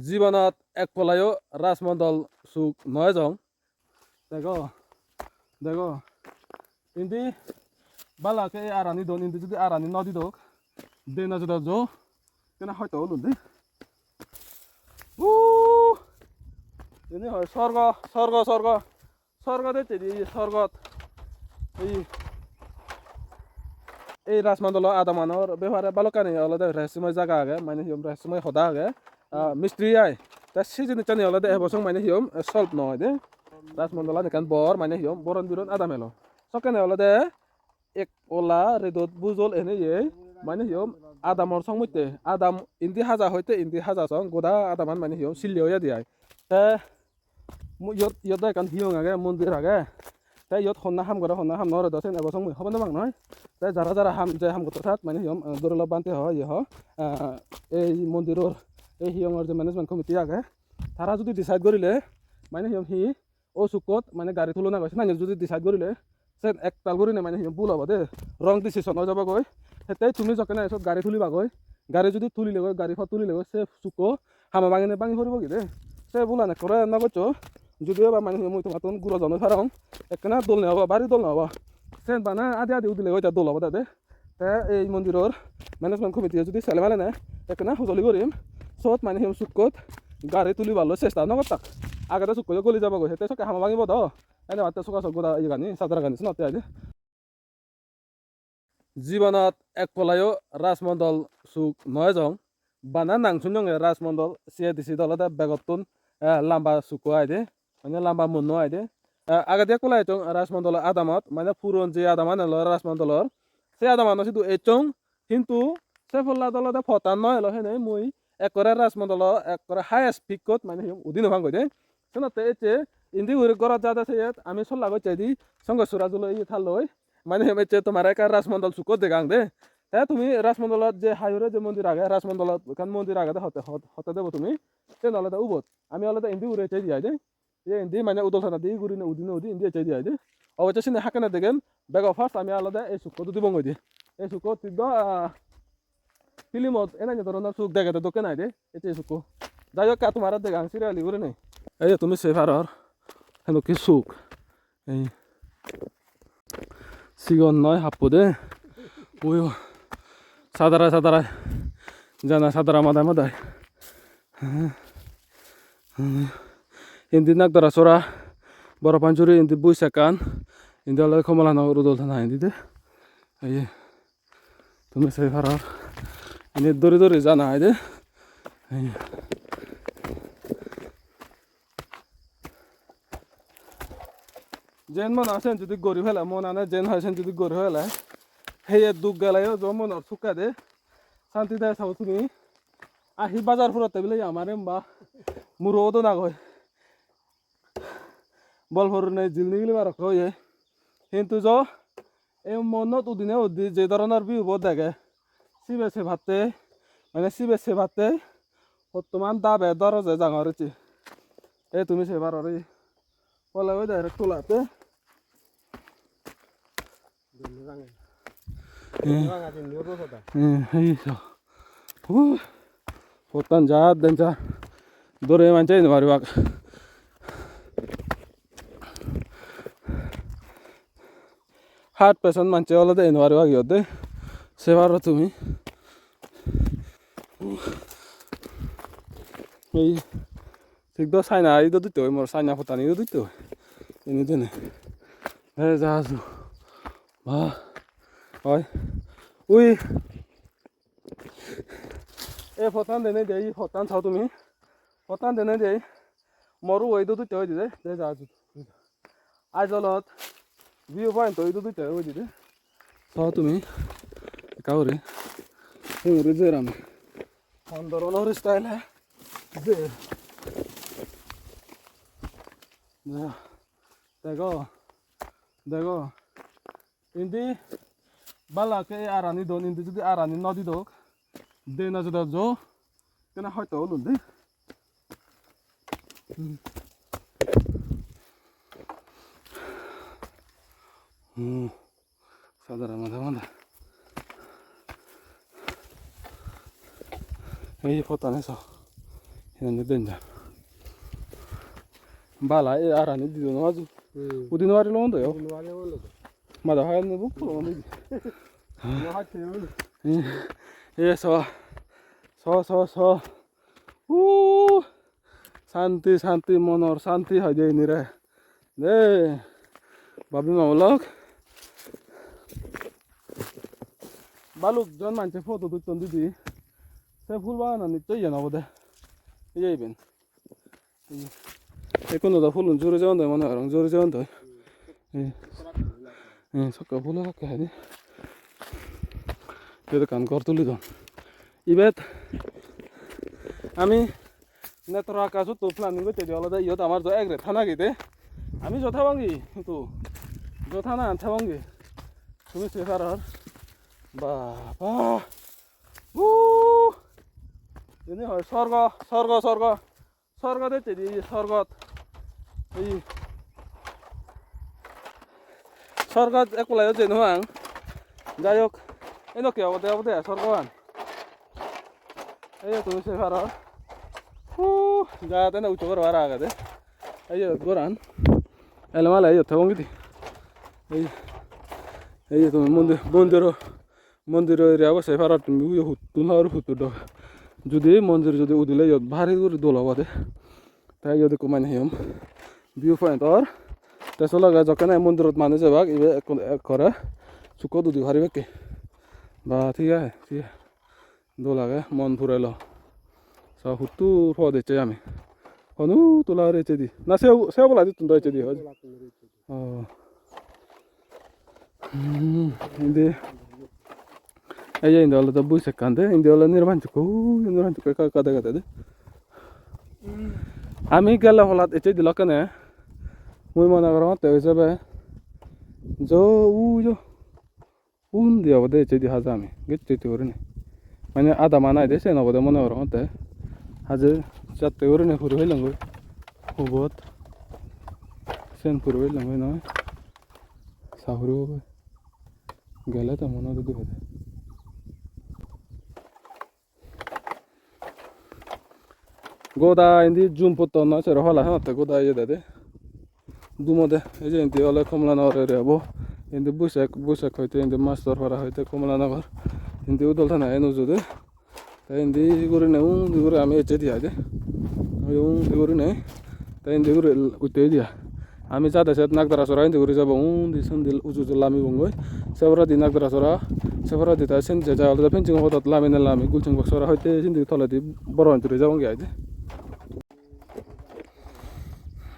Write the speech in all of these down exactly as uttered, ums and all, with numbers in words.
Jibonot ek polayo Rajmondol suk no ejong. Dego, dego. Indi balak ei arani don, indi judi arani no didok, dena joda jo, kena hoito olun de. Uh! Ini hoi sorgo, sorgo, sorgo. Sorgot ecche di, sorgot. Ei, ei Rajmondolo adamanor bepare balokkani olode rehsomoi jaga age, mane hi hom rehsomoi hoda age. Ah, mistri ai. Ta se jinissani olode ebo song mane hi hom, eh, solve no oide. Rajmondolan ekkan bor mane hi hom, boron biron adam elo. Sokkene olode ek ola redot bujol ene ye, mane hi hom, adamor song motte, adam indi haja hoite indi haja song, goda adaman mane hi hom, sille oye di ai. Te mu-, iyot, iyot do ekkan hiyong age, mondir age. Te iyot honna ham gore, honna ham no gore do, sen ebo song mui hobor no pang noi. Te jara jara ham, je ham gotton sat, mane hi hom, eh, Dorelo bhante ho, iye ho, eh, ei mondiror, ei hiyongor je management committee age, tara judi decide gorile, mane hi hom hi, o sukkot mane gari tulona goi, senani judi decide gorile, sen ektal gurine mane hi hom bul obo de, wrong decision oi jabo goi. Hette tumi jokkene sot gari tuliba goi, gari judi tulile goi, gari pot tulile goi, se sukko hama bangine bangi poribo gi de. Se bulan ekkore no goccho, judi oba mane hi hom mui tomattun guro jon oi parong, ekkena dol no obo, bari dol no obo. Sen bana adi adi udile goi te dol obo de de. Te ei mondiror management committee judi sele male ne ekkena hojoli gorim, sot mane hi hom sukkot gari tuliballo chesta no gottak. Agede sukko yo goli jabo goi, hette sokke hama bangibo do. Ene batte suka sok goda iyegani, sadaragani senotte aide. Jibonot ek polayo Rajmondol suk no ejong. Bana nang sunyonge Rajmondol, C A D C do olode begottun, eh, lamba sukko aide. Mane lamba munno aide. Eh, agedi ekkola echong Rajmondolo adamot, mane puron je adaman elo Rajmondolor. Se adamano sidu echong, hintu se polla do olode pottan no elo hene mui ekkore Rajmondolo ekkore highest peak-ot mane hi hom udi no pang goi de. Senotte ecche indi guri gorot jade seyet ami solla gocche di songe sura julo iye thalloi. Mane hi hom ecche tomare ekka Rajmondol sukko degang de. Te tumi Rajmondolot je high-ore je mondir age, Rajmondolot ekkan mondir agede hotte, hot-, hotte debo tumi. Sen olode ubot. Ami olode indi guri ecche di ai de. Ye indi mane udol tana di gurine udine udi indi ecche di ai de. Obosse sini hakkene degen, bego first ami olode ei sukko dudibong goi de. Ei sukko tik do, ah, film-ot enanye doronor suk degede dokke nai de, ecche sukko. Jai hok, ka tomare degang serially gurine. Ei je tumi sei paror, henokki suk. Ei. Sigon noi happo de. Uyo. Sadara sadara. Jana sadara madai madai. Indi Nagdara sora. Boro Panjuri indi Buisekkan. Indi olode Komolanagar udol tana indi de. Ei. Tumi sei paror. Indi duri duri jana ai de. Ei. Jen mona sen judi gori pele, monane jen hoi sen judi gori pele, heye duk geleyo jo monor sukke de, santi de sabo tumi. Ahi bazar purotte bile amare ba muro odo na goi. Bol porune jil nigilibar okke oye. Hintu jo ei monot udine uddi je doronor view bo dege, sibe sebatte, mane sibe sebatte hottoman dabe doro je jangor ecche. Ei tumi sei paror ei. Pole oi direct tolate. Eh, eh, ei so. Huh. Pottan ja danger. Dore manje ino paribak. Heart patient manje olode ino paribak iyot de. Sei paro tumi. Ei, thik do China idu dutte oi, mor China pottan idu dutte oi. Ini dene. Eh, ja su. Ba. Oi. Ui. Ei pottan denei de, ei pottan sao tumi. Pottan denei de. Moru oi do dutte oi de, de ja ju. Aizawl-ot view point oi do dutte oi de. Sao tumi. Ekka guri. Hunguri jer ami. Hon doronor style he. Jer. Ja. Dego. Dego. Indi balak ei arani don, indi judi arani no didok, dena joda jo, kena hoito olun de. Hmm. Hmm. Sadara mada mada. Ei pottan eso. Indi den ja. Bala e arani dido no aju. Hmm. Udi no ari lo ondo yo. Udi no ari lo ondo. Mada hai ne bu pulo ondo. No hai te ondo. E so. So, so, so. Uh. Santi, santi, monor santi hoide inire. De, babi ma olok. Balok jon manje photo tutton didi. Se phul baganani to iyen obode. Iye iben. Ekkuno do phulun juri jeyondoi mone gorong, juri jeyondoi. Eh, eh, sokke phulo sokke hedi. Iyot ekkan ghor tuli don. Ibet ami Netra Akash-otto planning gottedi olode iyot amar jo ek ret thana gide. Ami jo thabongi, hintu jo thana an thabongi. Tumi se paror. Baba. Uh! Ini hoi sorgo, sorgo, sorgo. Sorgot ecche di, sorgot. Ei sorgot ekku layo jei no pang. Jai hok, eno ke obode, obode sorgoan. Ei tumi se paror. Huh, jagate na ucche gor bar agede. Ei goran. Ele male ei thabong gidi. Ei, ei tumi mondir, mondiro. Mondiro area obo, se paror tumi uyo huttun hor huttur dok. Judi mondir judi udile iyot bhari guri dol obode. Te iyot ekko mane he hom view point or. Te se loge jokkene mondirot manuj ebak ibe ekko ekkore sukkot udi paribekke. Ba, thik age, thik age. Dol age, mon purelo. So huttur pod ecche ami. Honu tola hure ecche di. Na se, se obola dittun do ecche di. Oh. Hmm, indi. Ei je indi olode buj ekkan de, indi olode nirban chukko, ui, nirban chukko ekka ekka degede de. Ami gelle holat ecche di lokkene, mui mone gorongotte oi jebe, jo, ui, jo. Undi obode ecche di haja ami, gecche gecche gurinei. Mane adaman aai de, siyen obode mone gorongotte. Haje jatte gurinei puri pelongoi. Hubot. Siyen puri pelongoi noi. Sa puribo goi. Gele te mone hoi dibede. Goda indi jum potton noi, sero pala henotte goda iye dede. Dumode, ei je indi ole Kamalanagar area obo. Indi Busek, Busek hoite indi Mastor Para hoite Kamalanagar. Indi Udol Thana en uju de. Te indi gurine undi guri ami ecche di ai de. Oi undi gurine. Te indi guri utte di ai. Ami jade siyot Nagdara sora indi guri jebong, undi sindi uju uju lamibongoi. Se poredi Nagdara sora, se poredi te sindi je jai olode fencing podot lamine lami, Gulsing Bok sora hoite sindi toledi Boro Injuri jebongoi ai de.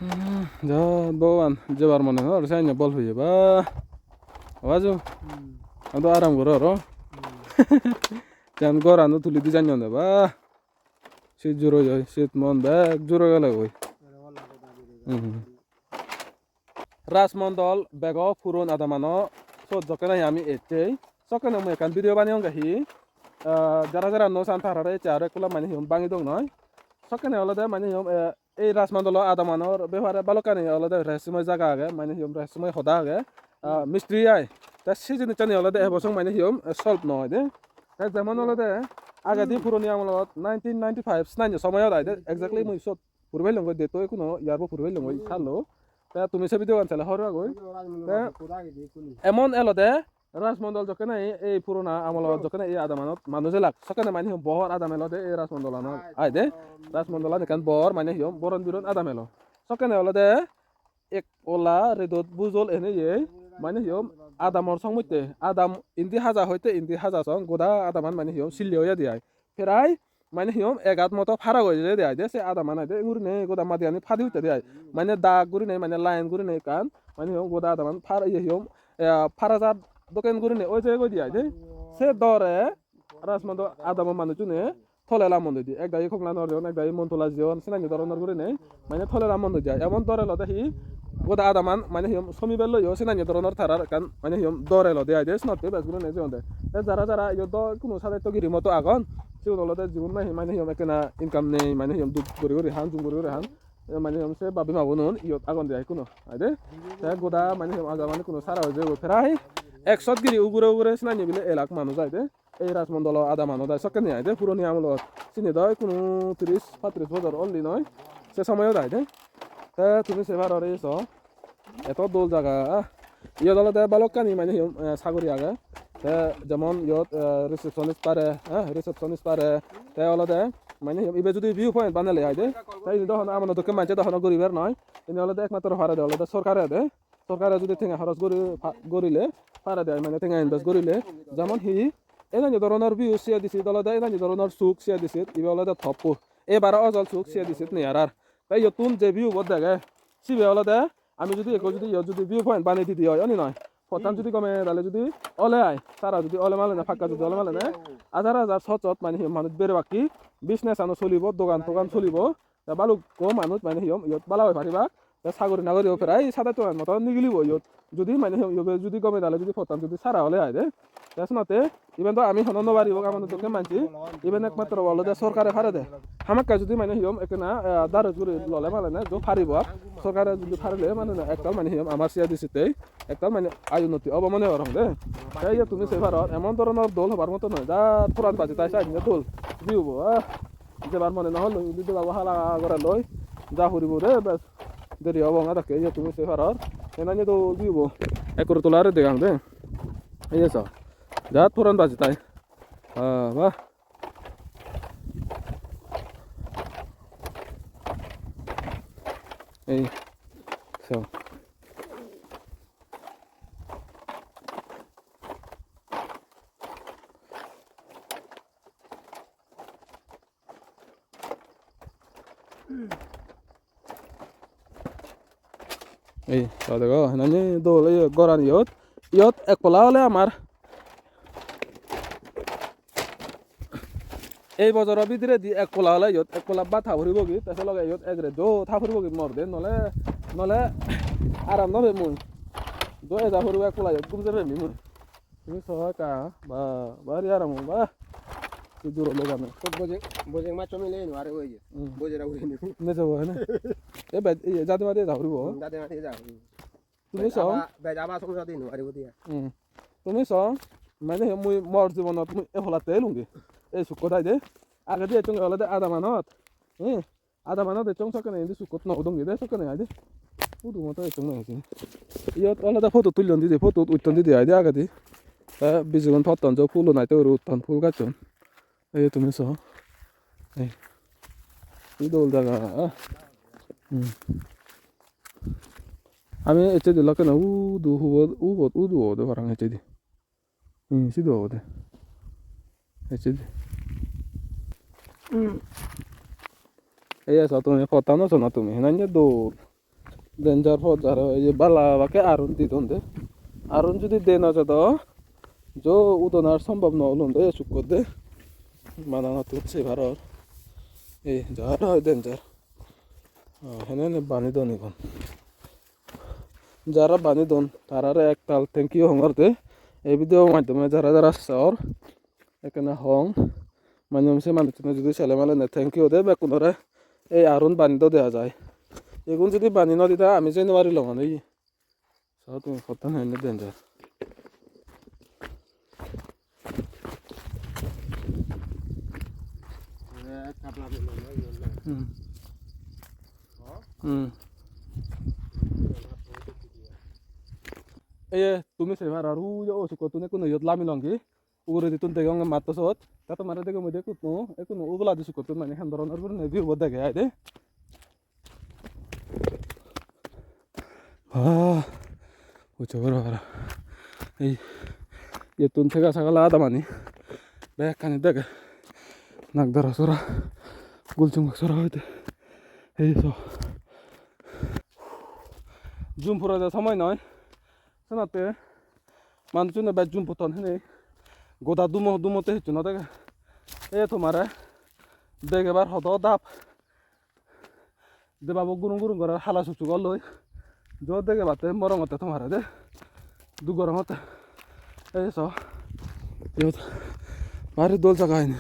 Hmm, ja Bhogoban, jebar mone nw or, se anya bol peye ba. Baju. Hmm. Ado aram goro aro. Hmm. Jan gorano tuli di janyonde ba. Se juro joi, se mon bek juro gele goi. Hmm. Rajmondol bego puron adamano sot jokkene hi ami ecchei. Sokkene mui ekkan video baneyonge hi, ah, jara jara no san tarare ecche aro ekku lab mane hi hom bangi dong noi. Sokkene olode mane hi hom, eh, ei Rajmondolo adamanor bepare balokkani olode rehsomoi jaga age, mane hi hom rehsomoi hoda age. Ah, mistri ai. Te se jinissani olode ebo song mane hi hom, eh, solve no oide. Te jemon olode agedi puroni amolot nineteen ninety-five senanye somoyot ai de, exactly mui sot puri pelongoi, date-to ekkuno year-bo puri pelongoi, sallo. Te tumi se video-gan sele hobor pagoi. Te emon elode Rajmondol jokkene ei, ei purona amolot jokkene ei adamanot manuj elak, sokkene mane hi hom bohor adam elode ei Rajmondolanot ai de. Rajmondolan ekkan bor mane hi hom boron biron adam elo. Sokkene olode ek ola redot bujol ene ye, mane hi hom adamor song motte, adam indi haja hoite indi haja song, goda adaman mane hi hom sille oyede ai. Prai mane hi hom egat moto farak oi jeyede ai de, se adaman ai de, gurine goda madiyani padi uttede ai. Mane dak gurine, mane line gurine ekkan, mane hi hom goda adaman par, iye hi hom, eh, fara jar dokken gurine oi jeyegoi de ai de. Se dore Rajmondol adamo manujjune tole lamon de di. Ek dagi Komla Nagor jeyon, ek dagi Montola jeyon, senanye doronor gurine mane tole lamon de di ai. Emon dor elode hi goda adaman mane hi hom somi bello yo, senanye doronor tarar ekkan mane hi hom dor elode ai de, senotte bes gurine jeyonde. Te jara jara iyot do kuno sade to giri moto agon, sigun olode jigun nahi mane hi hom ekkena income nei, mane hi hom duk guri guri han, jum guri guri han. E mane hi hom se babi magunun iyot agon de ai kuno, ai de. Te goda mane hi hom adaman kuno sara oi jebo prai. Ekshot giri ugure ugure sinanye bile elak manuj aide. Ei Rajmondolo adamanot ai sokkene aide, puroni amolot. Sini do ikkunu tiris pattiris bojor olli noi. Se somoyot aide. Te tumi se paror ei so. Eto dol jaga. Iyot olode balokkani mane hi hom, eh, sagori age. Te jemon iyot, eh, receptionist pare, eh, receptionist pare. Te olode mane hi hom, ibe judi view point banele aide. Te indi do hono amano dokke manje do hono guribar noi. Indi olode ekmatro parede olode sorkare de. Sorkare judi tenga horos guri pa-, gorile, parede ai mane tenga invest gorile, jemon hi, enanyo doronor view C I D C-t olode, enanyo doronor suk C I D C-t, ibe olode toppo. Ebaro ojol suk C I D C-t nei ar ar. Te iyottun je view bo dege, sibe olode ami judi ekko judi iyot judi view point banei didi oi, oni noi? Pottan judi gome dale judi ole ai, sara judi ole malene, pakka judi ole malene, hajar hajar sot sot mane hi manuj beribakki, business ano solibo, dogan togan solibo, te balukko manuj mane hi hom iyot bala oi paribak. Te sagori nagoriyo prai sade toman moto nigilibo iyot. Judi mane hi hom iyobe judi gome dale judi pottan judi sara ole aide. Te senotte iben do ami hono no paribo amano dokke manji. Iben ekmatro olode sorkare parede. Hamakkai judi mane hi hom ekkena, eh, daroj guri lole malene jo paribo. Sorkare judi parile mane na ektal mane hi hom amar C I D C-ttei ektal mane ayo unnoti obo mone gorong de. Te iye tumi sei paror, emon doronor dol hobar moto noi. Ja puran baji tai side-ine dol. View bo, ah. Jebar mone no hol, indi debabo hala gore loi. Ja puribo de, bes. Deri obo nga dakke, iye tumi sei paror. Enanye dol view bo. Ekkur tolare degang de. Iye so. Ja puran baji tai. Ah, bah. Ei. So. Ei, ta dego, henani dol oye goran iyot. Iyot ek polla ole amar. Ei bojoro bidiredi ek polla ole iyot, ek polla bhat ha puribogi, te se loge iyot ek ret jo tha puribogi mor de, nole, nole aram no pem mui. Jo eja puribo ek polla iyot, gum je pem mui. Tumi so ekka, ba, bari aram, ba. Ki duro logan. To bojeng, bojeng macho mile no are oye. Hmm. Bojera ure ni. Ne jabo, he na? E bej, e, jade made ja puribo. Hmm, jade made ja. Hmm. Tumi so? Bej aba, bej aba song jade no are odiya. Hmm. Tumi so? Mane mui mor jibonot mui e polatte elungi. E sukko dai de. Agedi echunge olode adamanot. Hmm. Adamanot echong sokkene indi sukkot no udongi de sokkene ai de. Udu moto echong no ejin. Iyot olode photo tullon didi, photo utton didi ai de agedi. Te bijigun potton jo phulo nai te uri utton phul gacchun. Ei tumi so. Ei. Hi dol jaga. Hmm. Ami ecche di lokkene udu hubot, ubot udu obode parang ecche di. Hmm, sidu obode. Ecche di. Hmm. Ei so tumi pottan no so na tumi. Henanye dol. Danger pot aro ye bala bakke arun didon de. Arun judi de no jado, jo udonar sombhob no olun de, sukkot de. Mananot se paror. Ei, jaro danger. Ah, hene hene bani don igun. Jara bani don, tarare ektal thank you hongor de. Ei video maddhome jara jara sor, ekkena hong. Mane se manuchchune judi sele male ne thank you de bekkunore. Ei arun bani do dega jai. Igun judi bani no dida ami jei no parilong ani. So tumi pottan henne danger. Hmm. Hmm. Eye tumi sei paror, uyo o sukkottun ekkuno iyot lami longi. Uguredittun degong matto sot. Te tomare degong mui de ekkuno, ekkuno oboladi sukkottun mane hen doronor gurinei view bo dege ai de. Ah, ucche goro para. Ei, iyottun sega sagala adamani bekkani dege. Nagdara sora, Gulsum sora hoide. Ei so. Jum purede somoi noi. Senotte manuchchune bej jum putton hini. Goda dumo, dumotte hissu no dege. Ei tomare degebar hodo dap. Debabo gurung gurung gorer hala suk suk or loi. Jo degebatte morongotte tomare de. Duk gorongotte. Ei so. Iyot bari dol jaga hini.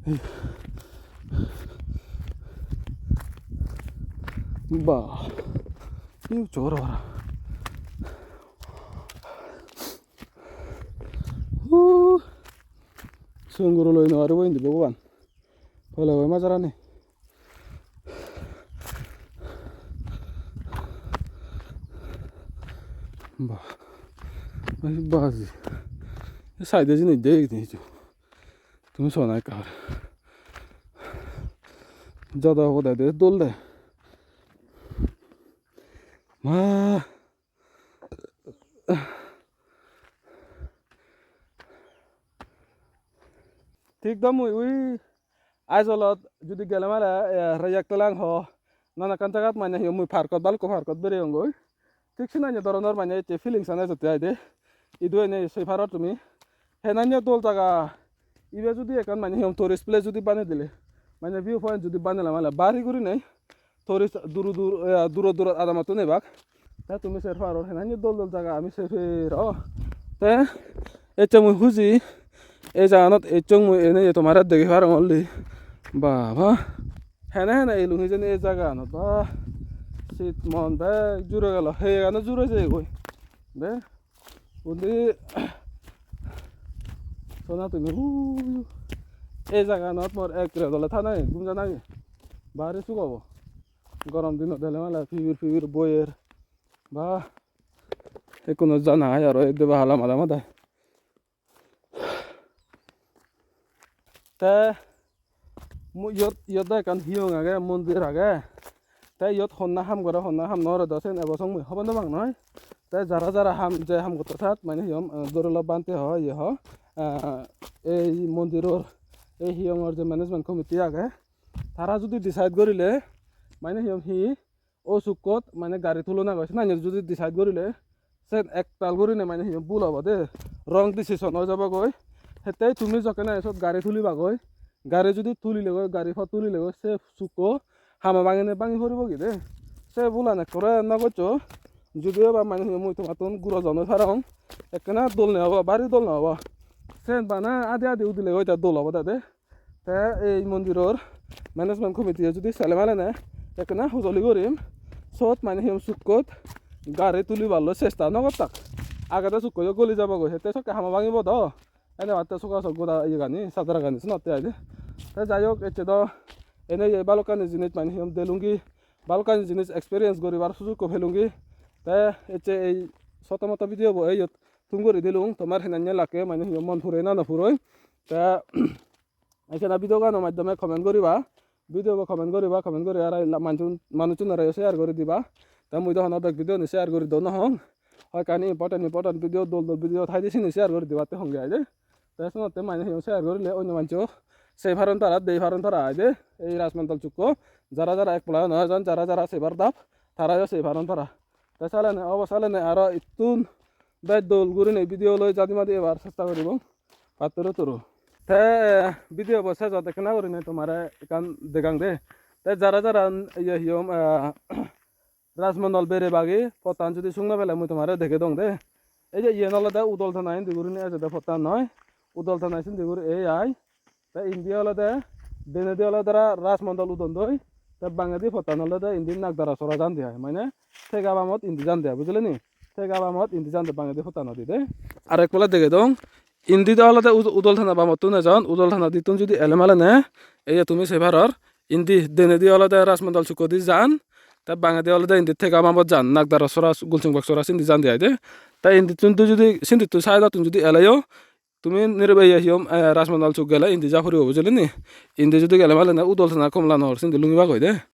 Ei. Ba. Hi ucche goro para. Songuro loi no paribo indi Bhogoban. Pole oi majarani. Bah. Ei baji. Ei side-e jinis de ei jinis. Tumi so na ekka. Jada hoda de dol de. Ma. Thik do mui ui Aizawl-ot judi gele male, eh, Rejak Talang ho, nanakkan jagat mane hi mui park-ot, balukko park-ot bereyonggoi. Thik senanye doronor mane ecche feelings-an ejotte ai de. Idu ene sei paror tumi. Henanye dol jaga. Ibe judi ekkan mane hi hom tourist place judi banei dile, mane view point judi banele male bari gurinei tourist duro dur-, eh, duro duro adamottun ebak. Te tumi ser paror henanye dol dol jaga ami sei pei aro. Te ecche mui huji ei jaganot ecchong mui ene ye tomare degi parong only. Baba. Hene hene elung hijeni ei jagaganot. Bah. Sit mon bek jure gelo. Heyegano jure jeyegoi. Be. Undi sona tumi, hu, ei jaganot mor ek pire dole tha nai, gum ja nai. Bari suk obo. Gorom dinot dele mala pibir pibir boyer. Ba, ekkuno jana ai aro edde ba hala mada mada. Te mu-, iyot, iyot do ekkan hiyong age, mondir age. Te iyot honna ham gore, honna ham nw gore do, sen ebo song mui hobor nw pang noi. Te jara jara ham, je ham gotto sat, mane hiyom, eh, dhori lo bhante ho, iye ho, eh, ei mondiror, ei hiyongor je management committee age, tara judi decide gorile, mane hiyom hi, o sukkot mane gari tulona goi, senanye judi decide gorile, sen ektal gurine mane hi bul obo de, wrong decision oi jabo goi. Hette tumi jokke nahi sot gari tuliba goi, gari judi tulile goi, gari pot tulile goi, se sukko hama bangine bangi poribo gi de. Se bulan ekkore no goccho, judiyo ba mane hi mui tomattun guro jon oi parong, ekkena dol ne obo, bari dol ne obo. Sen bana adi adi udile goi te dol obo de de. Te ei mondiror management committee-e judi sele malene ekkena hojoli gurim, sot mane hiyom sukkot gari tuliballo chesta no gottak. Agede sukko yo goli jabogoi, hette sokke hama bangibo do. Ene batte suka sok goda iyegani, sadaragani senotte aide. Te jai hok, ecche do ene ye balokkani jinis mane hiyom delungi, balokkani jinis experience guribar sujukko pelungi. Te ecche ei soto moto video bo eyot thum guri dilung, tomar henanye lakke mane hiyom mon puroi na no puroi. Te ekkena video gano maddhome comment guriba, video bo comment guriba, comment guri aro la-, manjun-, manuchunore share guri diba. Te mui do hono bek video ni share guri do no hong. Hoyekkani important important video, dol dol video thaide sini share guri dibatte honge aide. Te senotte mane hi share gurile onyo manjo sei paron tara, dei paron tara aide. Ei Rajmondol sukko jara jara ek pola no ejon, jara jara sebar dap, tarayo sei paron tara. Te salene obo, salene aro ittun bej dol gurinei video loi jadi madi ebar chesta guribong. Pattoro toro. Te video bo sejot ekkena gurinei tomare ekkan degang de. Te jara jara ye hiyom, eh, Rajmondol bere bagi pottan judi sung no pele mui tomare dege dong de. Ei je iyen olode Udol Thana indi gurinei ejede pottan noi. Udol Thana sindi guri ei ai. Te indi olode, denedi olode ra-, Rajmondol udondoi. Te bangedi pottan olode indi Nagdara sora jande ai. Mane Thegabamot indi jande ai, bujileni? Thegabamot indi jande bangedi pottanodi de. Arek pala dege dong. Indi do olode Ud-, Udol Thana bamottun ejon, Udol Thana dittun judi ele malene, ei je tumi sei paror. Indi denedi olode Rajmondol sukkodi jan, te bangedi olode indi Thegabamot jan, Nagdara sora, Gulsingbak sora sindi jande ai de. Te indittun do judi, sindittun side-ottun judi eleyo, tumi nirbe ye hiyom, eh, Rajmondol suk gele indi ja puribo, bujileni? Indi judi gele malene Udol Thana Komla Nogor sindi lungibak goi de.